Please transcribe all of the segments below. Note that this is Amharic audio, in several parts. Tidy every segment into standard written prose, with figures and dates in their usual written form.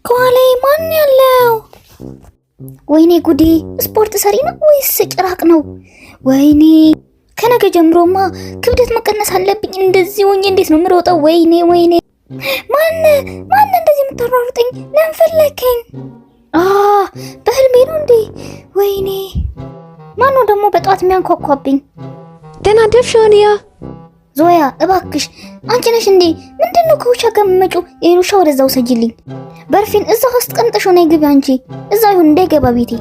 ከኋላዬ ማን ያለው? ወይኔ ጉዴ! ስፖርት ሰሪ ነው ወይስ ጭራቅ ነው? ወይኔ ከነገ ጀምሮማ ክብደት መቀነስ አለብኝ። እንደዚህ ሆኜ እንዴት ነው የምሮጠው? ወይኔ ወይኔ! ማን ማን እንደዚህ የምታሯሩጠኝ? ለምን ፈለከኝ? አ በህልሜ ነው እንዴ? ወይኔ ማን ነው ደግሞ በጠዋት የሚያንኳኳብኝ? ደህና አደርሽ አሊያ። ዞያ እባክሽ አንቺ ነሽ እንዴ? ምንድን ነው ከውሻ ጋር የምመጪው? ይሄን ውሻ ወደዛ ውሰጂልኝ። በርፊን እዛ አስቀምጠሽው ነይ ግቢ። አንቺ እዛ ይሁን እንዳይገባ ቤቴ።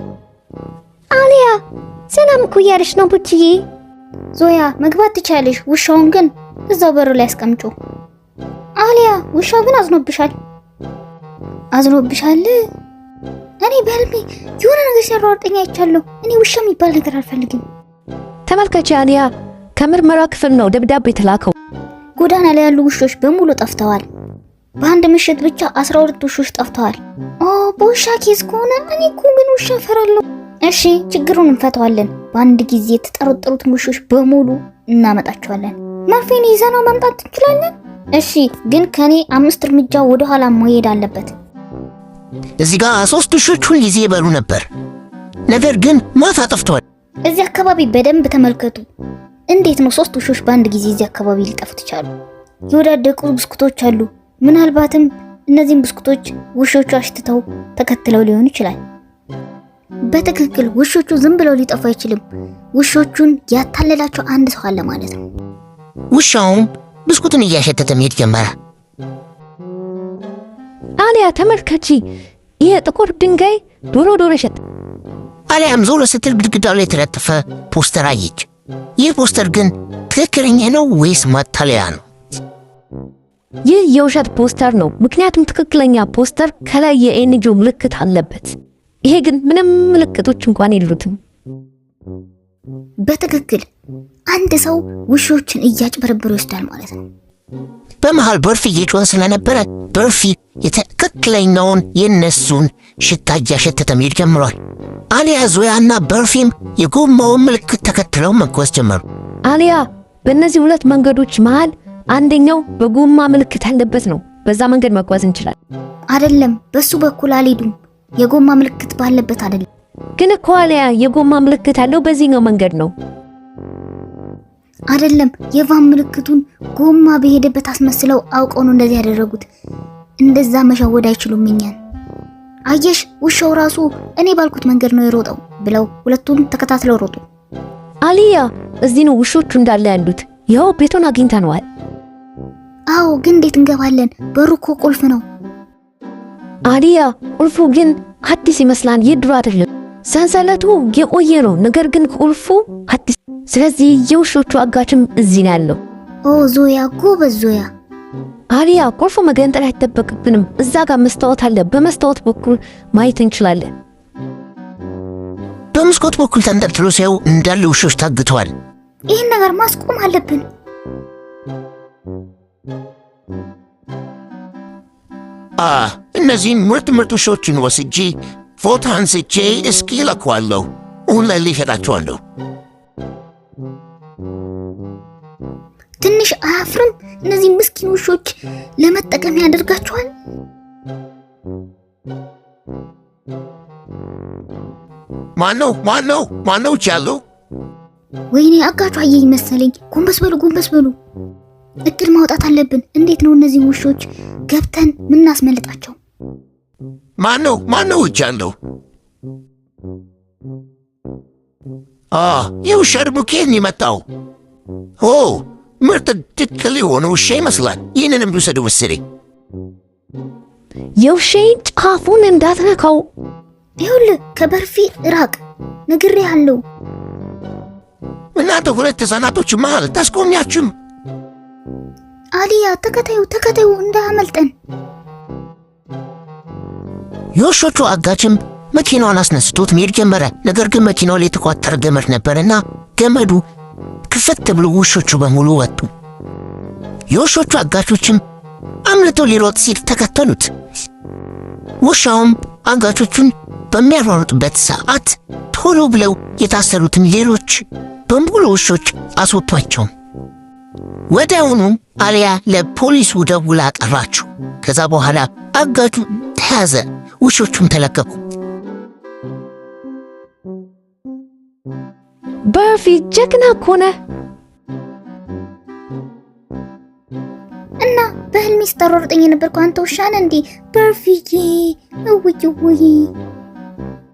አሊያ ሰላም እኮ እያለሽ ነው ቡችዬ። ዞያ መግባት ትችያለሽ። ውሻውን ግን እዛው በሩ ላይ አስቀምጪው። አሊያ ውሻው ግን አዝኖብሻል፣ አዝኖብሻል። እኔ በህልሜ የሆነ ነገር ሲያሯሩጠኝ አይቻለሁ። እኔ ውሻ የሚባል ነገር አልፈልግም። ተመልከቺ አሊያ፣ ከምርመራ ክፍል ነው ደብዳቤ የተላከው። ጎዳና ላይ ያሉ ውሾች በሙሉ ጠፍተዋል። በአንድ ምሽት ብቻ 12 ውሾች ጠፍተዋል። ኦ በውሻ case ከሆነ እኔ እኮ ግን ውሻ እፈራለሁ። እሺ ችግሩን እንፈተዋለን። በአንድ ጊዜ የተጠረጠሩትን ውሾች በሙሉ እናመጣቸዋለን። መርፌን ይዘነው መምጣት እንችላለን። እሺ ግን ከኔ 5 እርምጃ ወደ ኋላ መሄድ አለበት። እዚህ ጋር ሶስት ውሾች ሁል ጊዜ ይበሉ ነበር፣ ነገር ግን ማታ ጠፍተዋል። እዚህ አካባቢ በደንብ ተመልከቱ። እንዴት ነው ሶስት ውሾች በአንድ ጊዜ እዚህ አካባቢ ሊጠፉት ይቻሉ? የወዳደቁ ብስኩቶች አሉ። ምናልባትም እነዚህን ብስኩቶች ውሾቹ አሽትተው ተከትለው ሊሆን ይችላል። በትክክል ውሾቹ ዝም ብለው ሊጠፉ አይችልም። ውሾቹን ያታለላቸው አንድ ሰው አለ ማለት ነው። ውሻውም ብስኩትን እያሸተተ መሄድ ጀመረ። አሊያ ተመልከቺ፣ ይህ ጥቁር ድንጋይ ዶሮ ዶሮ ይሸት። አሊያም ዞር ስትል ግድግዳው ላይ የተለጠፈ ፖስተር አየች። ይህ ፖስተር ግን ትክክለኛ ነው ወይስ ማታለያ ነው? ይህ የውሸት ፖስተር ነው። ምክንያቱም ትክክለኛ ፖስተር ከላይ የ NGO ምልክት አለበት። ይሄ ግን ምንም ምልክቶች እንኳን የሉትም። በትክክል አንድ ሰው ውሾችን እያጭበረበረ ይወስዳል ማለት ነው። በመሃል በርፊ እየጮኸ ስለነበረ በርፊ የትክክለኛውን የእነሱን ሽታ እያሸተተ መሄድ ጀምሯል። አሊያ ዞያና በርፊም የጎማውን ምልክት ተከትለው መጓዝ ጀመሩ። አሊያ በእነዚህ ሁለት መንገዶች መሃል አንደኛው በጎማ ምልክት ያለበት ነው። በዛ መንገድ መጓዝ እንችላለን። አይደለም፣ በሱ በኩል አልሄዱም። የጎማ ምልክት ባለበት አይደለም። ግን እኮ አሊያ የጎማ ምልክት ያለው በዚህኛው መንገድ ነው። አይደለም፣ የቫን ምልክቱን ጎማ በሄደበት አስመስለው አውቀው ነው እንደዚህ ያደረጉት። እንደዛ መሸወድ አይችሉም እኛን። አየሽ፣ ውሻው ራሱ እኔ ባልኩት መንገድ ነው የሮጠው ብለው ሁለቱም ተከታትለው ሮጡ። አሊያ እዚህ ነው ውሾቹ እንዳለ ያሉት። ይኸው ቤቱን አግኝተነዋል። አዎ፣ ግን እንዴት እንገባለን? በሩ እኮ ቁልፍ ነው። አሊያ ቁልፉ ግን አዲስ ይመስላል፣ የድሮ አይደለም። ሰንሰለቱ የቆየ ነው፣ ነገር ግን ቁልፉ አዲስ። ስለዚህ የውሾቹ አጋችም እዚህ ነው ያለው። ኦ ዞያ፣ ጎበዝ ዞያ። አሊያ ቁልፉ መገንጠል አይጠበቅብንም። እዛ ጋር መስታወት አለ። በመስታወት በኩል ማየት እንችላለን። በመስኮት በኩል ተንጠልጥሎ ሲያዩ እንዳለ ውሾች ታግተዋል። ይህን ነገር ማስቆም አለብን። እነዚህን ምርጥ ምርጥ ውሾችን ወስጄ ፎቶ አንስቼ እስኪ እለኳለሁ። ኦንላይን ላይ እሸጣቸዋለሁ። ትንሽ አያፍርም? እነዚህ ምስኪን ውሾች ለመጠቀም ያደርጋቸዋል። ማነው ማነው ማነው ውጭ ያለው? ወይኔ አጋቹ አየኝ መሰለኝ። ጎንበስ በሉ ጎንበስ በሉ። እቅድ ማውጣት አለብን። እንዴት ነው እነዚህ ውሾች ገብተን ምናስመልጣቸው? ማነው ማነው ውጭ ያለው? ይህ ውሻ ደግሞ ከየት ነው የመጣው? ኦ ምርጥ ትክክል የሆነ ውሻ ይመስላል። ይህንንም ልውሰደው መሰለኝ። የውሻዬን ጫፉን እንዳትነካው። ይኸውልህ ከበርፊ ራቅ፣ ነግሬሃለሁ። እናንተ ሁለት ሕፃናቶች መሃል ታስቆሚያችሁም። አሊያ ተከታዩ ተከታዩ እንዳያመልጠን። የውሾቹ አጋችም መኪናዋን አስነስቶት መሄድ ጀመረ። ነገር ግን መኪናው ላይ የተቋጠረ ገመድ ነበርና ገመዱ ክፍት ብሎ ውሾቹ በሙሉ ወጡ። የውሾቹ አጋቾችም አምልጦ ሊሮጥ ሲል ተከተሉት። ውሻውም አጋቾቹን በሚያሯሩጥበት ሰዓት ቶሎ ብለው የታሰሩትን ሌሎች በሙሉ ውሾች አስወጥቷቸው። ወዲያውኑ አሊያ ለፖሊሱ ደውላ ጠራችው። ከዛ በኋላ አጋቹ ተያዘ። ውሾቹም ተለቀቁ። በርፊ ጀግና እኮ ነህ። እና በህልሜ ስታሯሩጠኝ የነበርከው አንተ ውሻ ነህ እንዴ? በርፊዬ፣ እውይ እውይ።